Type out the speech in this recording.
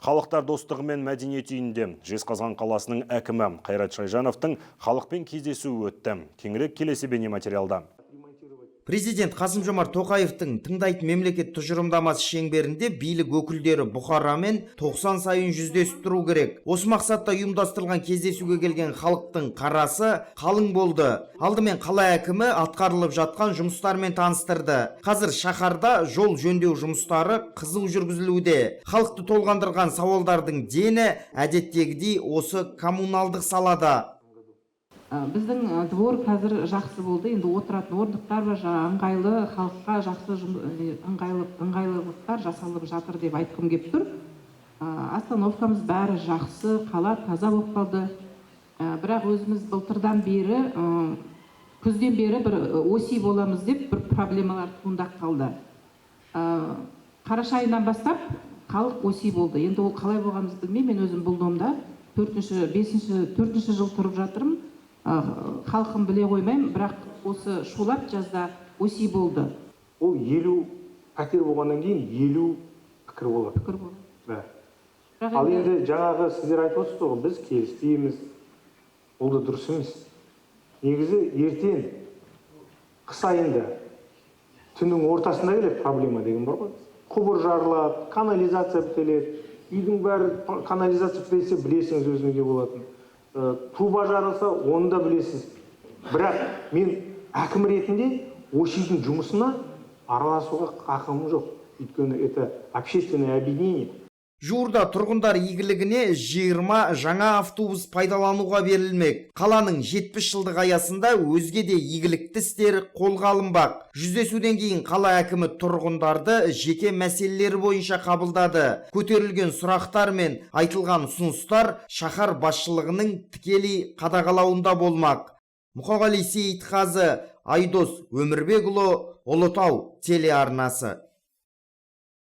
Халықтар достығы мен мәдениет үйінде Жезқазған қаласының әкімі Қайрат Шайжановтың халықпен кездесуі өтті. Кеңірек келесі бейнематериалда. Президент Қасым-Жомарт Тоқаевтың «Тыңдайтын мемлекет» тұжырымдамасы шеңберінде билік өкілдері бұқарамен 90 сайын жүздесіп тұру керек. Осы мақсатта ұйымдастырылған кездесуге келген халықтың қарасы қалың болды. Алдымен қала әкімі атқарылып жатқан жұмыстармен таныстырды. Қазір шаһарда жол жөндеу жұмыстары қызу жүргізілуде. Халықты толғандырған сауалдардың дені әдеттегідей осы коммуналдық салада. Біздің двор қазір жақсы болды. Енді отыратын орындықтар бар, жаңа ыңғайлы, халыққа жақсы ыңғайлылықтар жасалып жатыр деп айтқым келіп тұр. Остановкамыз бәрі жақсы, қала таза болып қалды. Бірақ өзіміз былтырдан бері, күзден бері бір ОСИ боламыз деп бір проблемалар туындап қалды. Қараша айынан бастап халық ОСИ болды. Енді ол қалай болғанымызды білмеймін. Мен өзім бұл домда төртінші, бесінші, төртінші жыл тұрып жатырмын. Халқым біле қоймаймын, бірақ осы шулап жазда ОСИ болды. Ол 50 пәтер болғаннан кейін 50 пікір болады. Пікір болды. Да. Бірақ Ал енді жаңағы сіздер айтып отырсыздар ғой, біз келіспейміз, ол да дұрыс емес. Негізі ертең қыс айында түннің ортасында келеді проблема деген бар ғой: құбыр жарылады, канализация бітеледі, үйдің бәрі канализация бітелсе, білесіңіз өзіңізде болатын. Труба жарылса, оны да білесіз. Бірақ мен әкім ретінде ОСИ-дің жұмысына араласуға хақым жоқ, өйткені это общественное объединение. Жуырда тұрғындар игілігіне 20 жаңа автобус пайдалануға берілмек. Қаланың 70 жылдық аясында өзге де игілікті істер қолға алынбақ. Жүздесуден кейін қала әкімі тұрғындарды жеке мәселелері бойынша қабылдады. Көтерілген сұрақтар мен айтылған ұсыныстар шаһар басшылығының тікелей қадағалауында болмақ. Мұқағали Сейітқазы, Айдос Өмірбекұлы, Ұлытау телеарнасы.